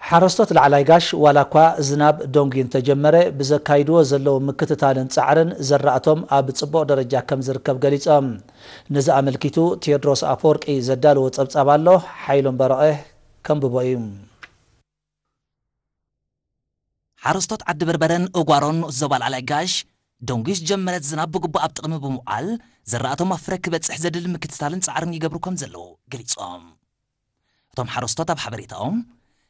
ሓረስቶት ላዕላይ ጋሽ ዋላ እኳ ዝናብ ደንጉዩ እንተጀመረ ብዘካይድዎ ዘለዉ ምክትታልን ጻዕርን ዘራእቶም ኣብ ጽቡቕ ደረጃ ከም ዝርከብ ገሊጾም። ነዚ ኣመልኪቱ ቴዎድሮስ ኣፈወርቂ ዘዳለዎ ጸብጻብ ኣሎ፣ ሓይሎም በረቐ ከንብቦ እዩ። ሓረስቶት ዓዲ በርበረን እጓሮን ንኡስ ዞባ ላዕላይ ጋሽ ደንጉዩ ዝጀመረት ዝናብ ብግቡእ ኣብ ጥቕሚ ብምውዓል ዘራእቶም ኣብ ፍረ ክበጽሕ ዘድሊ ምክትታልን ጻዕርን ይገብሩ ከም ዘለዉ ገሊጾም። እቶም ሓረስቶት ኣብ ሓበሬታኦም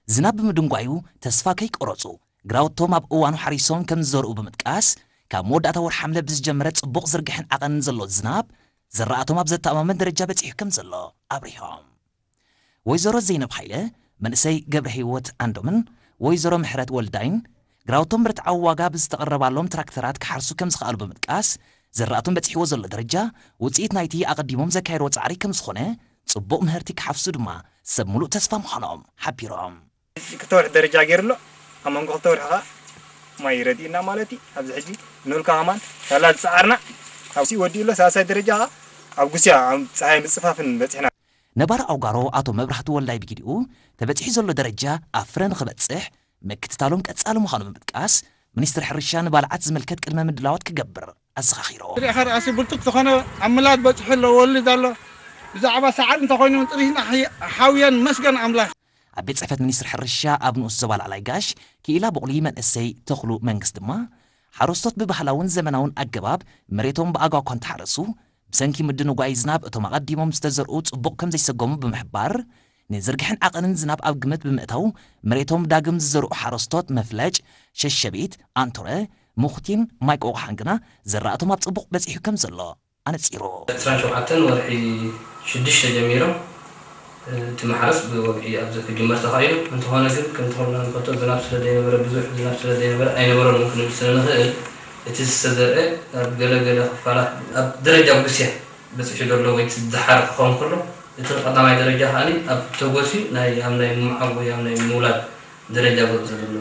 ዝናብ ብምድንጓዩ ተስፋ ከይቆረጹ ግራውቶም ኣብ እዋኑ ሓሪሶም ከም ዝዘርኡ ብምጥቃስ ካብ መወዳእታ ወርሒ ሓምለ ብዝጀመረ ጽቡቕ ዝርግሕን ዓቐንን ዘሎ ዝናብ ዘራእቶም ኣብ ዘተኣማመን ደረጃ በጺሑ ከም ዘሎ ኣብሪሆም። ወይዘሮ ዘይነብ ሃይለ፣ መንእሰይ ገብረ ህይወት ኣንዶምን ወይዘሮ ምሕረት ወልዳይን ግራውቶም ብርትዓዊ ዋጋ ብዝተቐረባሎም ትራክተራት ክሓርሱ ከም ዝኸኣሉ ብምጥቃስ ዘራእቶም በጺሕዎ ዘሎ ደረጃ ውጽኢት ናይቲ ኣቐዲሞም ዘካየድዎ ጻዕሪ ከም ዝኾነ ጽቡቕ ምህርቲ ክሓፍሱ ድማ ሰብ ሙሉእ ተስፋ ምዃኖም ሓቢሮም። ክልተ ወርሒ ደረጃ ገይሩ ኣሎ። ኣብ መንጎ ክልተ ወርሒ ከዓ ማይ ረዲእና ማለት እዩ። ኣብዚ ሕጂ ንልካ ከማን ሳላ ዝፀዓርና ኣብዚ ወዲኡ ኣሎ። ሳልሳይ ደረጃ ከዓ ኣብ ጉስያ ኣብ ፀሓይ ምፅፋፍን በፂሕና። ነባር ኣውጋሮ ኣቶ መብራህቱ ወልዳይ ብግዲኡ ተበፂሑ ዘሎ ደረጃ ኣብ ፍረ ንክበፅሕ ምክትታሎም ቀፃሊ ምዃኑ ብምጥቃስ ሚኒስትሪ ሕርሻ ንባልዓት ዝምልከት ቅድመ ምድላዋት ክገብር ኣዘኻኺሩ። ሪእኻ ርኣሲ ብልጡፍ ዝኾነ ኣብ ምላድ በፂሑ ኣሎ፣ ወልድ ኣሎ። ብዛዕባ ሳዕሪ እንተኾይኑ እውን ጥሪትና ሓይ-፣ ሓውየን መስገን ኣምላኽ። ኣብ ቤት ጽሕፈት ሚኒስትሪ ሕርሻ ኣብ ንኡስ ዞባ ላዕላይ ጋሽ ክኢላ ቡቕሊ መንእሰይ ተኽሉ መንግስት ድማ ሓረስቶት ብባህላውን ዘመናውን ኣገባብ መሬቶም ብኣጋ እኳ እንተሓረሱ ብሰንኪ ምድንጓይ ዝናብ እቶም ኣቐዲሞም ዝተዘርኡ ጽቡቕ ከም ዘይሰጎሙ ብምሕባር ንዝርግሕን ዓቐንን ዝናብ ኣብ ግምት ብምእታው መሬቶም ዳግም ዝዘርኡ ሓረስቶት መፍለጭ፣ ሸሸቢት፣ ኣንቶረ፣ ሙኽቲን ማይ ቆቋሓን ግና ዘራእቶም ኣብ ጽቡቕ በጺሑ ከም ዘሎ ኣነጺሩ። ዕስራን ሸውዓተን ወርሒ ሽዱሽተ ጀሚሮም እቲ ማሕረስ ብወግዒ ኣብዚ ክጅመር ተኻኢሉ። እንተኾነ ግን ከምቲ ኩልና ንፈልጦ ዝናብ ስለ ዘይነበረ፣ ብዙሕ ዝናብ ስለ ዘይነበረ ኣይነበረሉን ክንብል ስለ ንኽእል፣ እቲ ዝተዘርአ ኣብ ገለ ገለ ክፋላት ኣብ ደረጃ ጉስያ በጺሑ ዘሎ ወይ እቲ ዝደሓረ ክኸውን ከሎ፣ እቲ ቀዳማይ ደረጃ ከኣ ኣብ ተጎስዩ ናይ ኣብ ናይ ምምዓው ወይ ኣብ ናይ ምውላድ ደረጃ በጺሑ ዘሎ።